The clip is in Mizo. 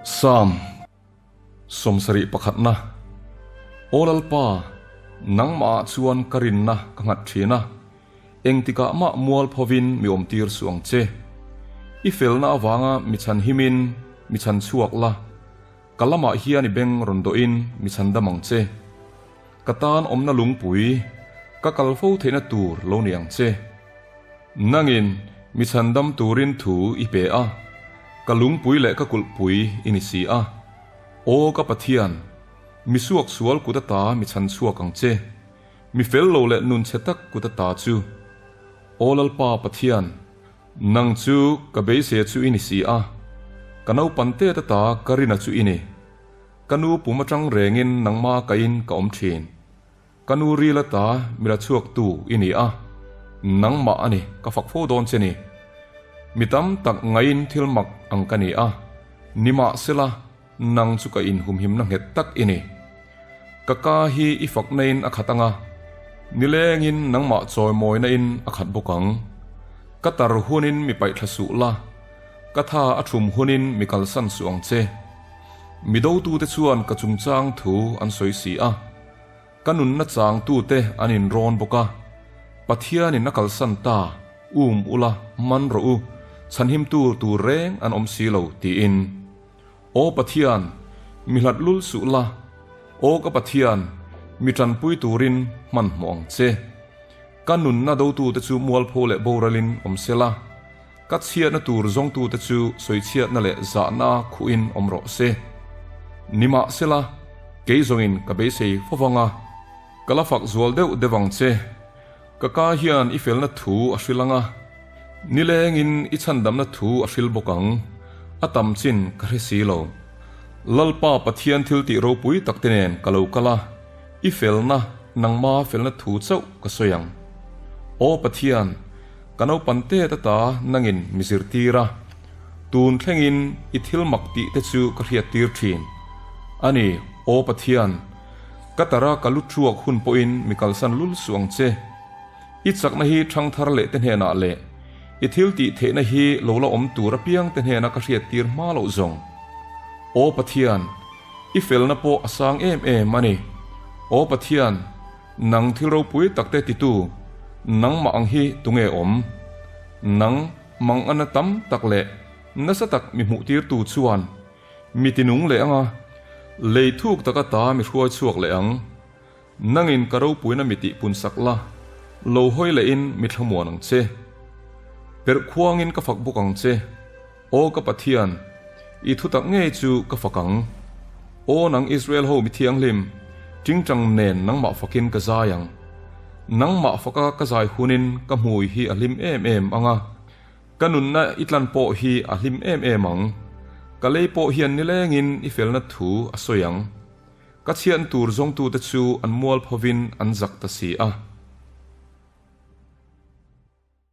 Psalm 71 pakhatna Aw Lalpa, nangmahah chuan ka rinna ka nghat thin a, engtikah mah mual phovin mi awmtir suh ang che. I felna avanga mi chhan himin mi chhan chhuak la, ka lamah hian i beng rawn dawhin mi chhan dam ang che. Ka tan awmna lungpui, ka kal fo theihna tur lo ni ang che. Nangin mi chhandam turin thu i pe a, ka lungpui leh ka kulhpui i ni si a. Aw ka Pathian, mi suaksual kut ata mi chhan chhuak ang che, mi fel lo leh nun chhe tak kut ata chu. Aw Lalpa Pathian, nang chu ka beisei chu i ni si a, ka naupan tet ata ka rina chu i ni. Ka nu pum atang rengin nangma kain ka awm thin. Ka nu ril ata mi la chhuak tu i ni a, nangmah a ni ka fak fo dawn che ni. Mi tam tak ngaiin thil mak ang ka ni a, nimahsela nang chu ka inhumhimna nghet tak i ni. Ka ka hi i fakna in a khat ang a, nilengin nangmah chawimawina in a khat bawk ang. Ka tar hunin mi paihthla suh la, ka tha a thum hunin mi kalsan suh ang che. Mi dotute chuan ka chungchang thu an sawi si a. Ka nunna changtute an inrawn bawk a, Pathianin a kalsan ta, um ula, man rawh u, chhanhimtu tur reng an awm si lo, tiin. Aw Pathian, mi hlat lul suh la, aw ka Pathian, mi tanpui turin hmanhmawh ang che. Ka nunna dotute chu mualpho leh boralin awm se la, ka chhiatna tur zawngtute chu sawichhiatna leh zahna khuhin awm rawh se. Nimahsela, kei zawngin ka beisei fo vang a, ka la fak zual deuh deuh ang che. Ka ka hian i felna thu a hril ang a, nilengin i chhandamna thu a hril bawk ang, a tam chin ka hre si lo. Lalpa Pathian thiltih ropui takte nen ka lo kal a, I felna, nangma felna thu chauh ka sawi ang. Aw Pathian, ka naupan tet ata nangin mi zirtir a, tun thlengin i thil mak tih te chu ka hriattir thin. A ni, Aw Pathian, ka tara ka lu thuak hun pawhin mi kalsan lul suh ang che. I chakna hi thangthar leh te hnenah leh i thil tih theihna hi lo la awm tur apiang te hnena ka hriattir hma loh zawng. Aw Pathian, I felna pawh a sang em em a ni. Aw Pathian, nang thil ropui takte titu, nangmah ang hi tunge awm? Nang mangana tam tak leh nasa tak mi hmuhtirtu chuan mi tinung leh ang a, lei thuk taka ta mi hruai chhuak leh ang. Nangin ka ropuina mi tihpun sak la, lo hawi lehin mi thlamuan ang che. Perh khuangin ka fak bawk ang che. Aw ka Pathian, i thutak ngei chu ka fak ang. Aw nang Israel ho mi thianghlim, tingtang nen nangmah fakin ka zai ang. Nangmah faka ka zai hunin ka hmui hi a hlim em em ang a, ka nunna i tlan pawh hi a hlim em em ang. Ka lei pawh hian nilengin i felna thu a sawi ang. Ka chhiatn tur zawngtute chu an mualphovin an zak ta si a.